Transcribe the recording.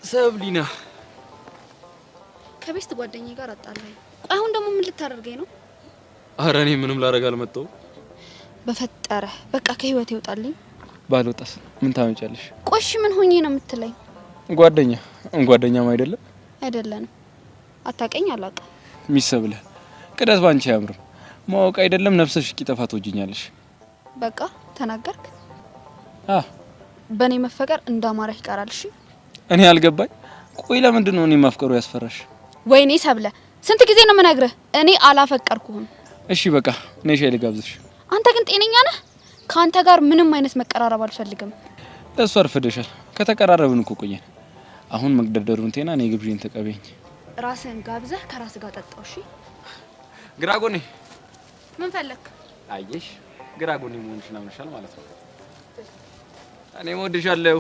ሰብሊና ከ best ጓደኛዬ ጋር አጣላኝ። ቆይ አሁን ደግሞ ምን ልታደርገኝ ነው? አረ እኔ ምንም ላደርግ አልመጣሁም። በፈጠረ በቃ ከህይወት ይውጣልኝ። ባልወጣስ ምን ታመጫለሽ? ቆሽ ምን ሆኜ ነው የምትለኝ? ጓደኛ ጓደኛም አይደለም። አይደለንም። አታውቀኝ አላውቅም። ሚሰብለ ቅደት ባንቺ አያምርም። ማወቅ አይደለም ነፍሰሽ እስኪጠፋ ትወጂኛለሽ። በቃ ተናገርክ። አ በእኔ መፈቀር እንዳማረህ ይቀራል። እሺ እኔ አልገባኝ። ቆይ ለምንድን ነው እኔ ማፍቀሩ ያስፈራሽ? ወይኔ ሰብለ፣ ስንት ጊዜ ነው የምነግርህ? እኔ አላፈቀርኩህም። እሺ በቃ እኔ ሻይ ልጋብዝሽ። አንተ ግን ጤነኛ ነህ? ከአንተ ጋር ምንም አይነት መቀራረብ አልፈልግም። ለእሱ አርፍደሻል። ከተቀራረብን እኮ ቆየን። አሁን መግደርደሩን ቴና እኔ ግብዤን ተቀበይኝ። ራስህን ጋብዘህ ከራስህ ጋር ጠጣው። እሺ ግራ ጎኔ ምን ፈለክ? አየሽ፣ ግራ ጎኔ መሆንሽን አምነሻል ማለት ነው። እኔም እወድሻለሁ።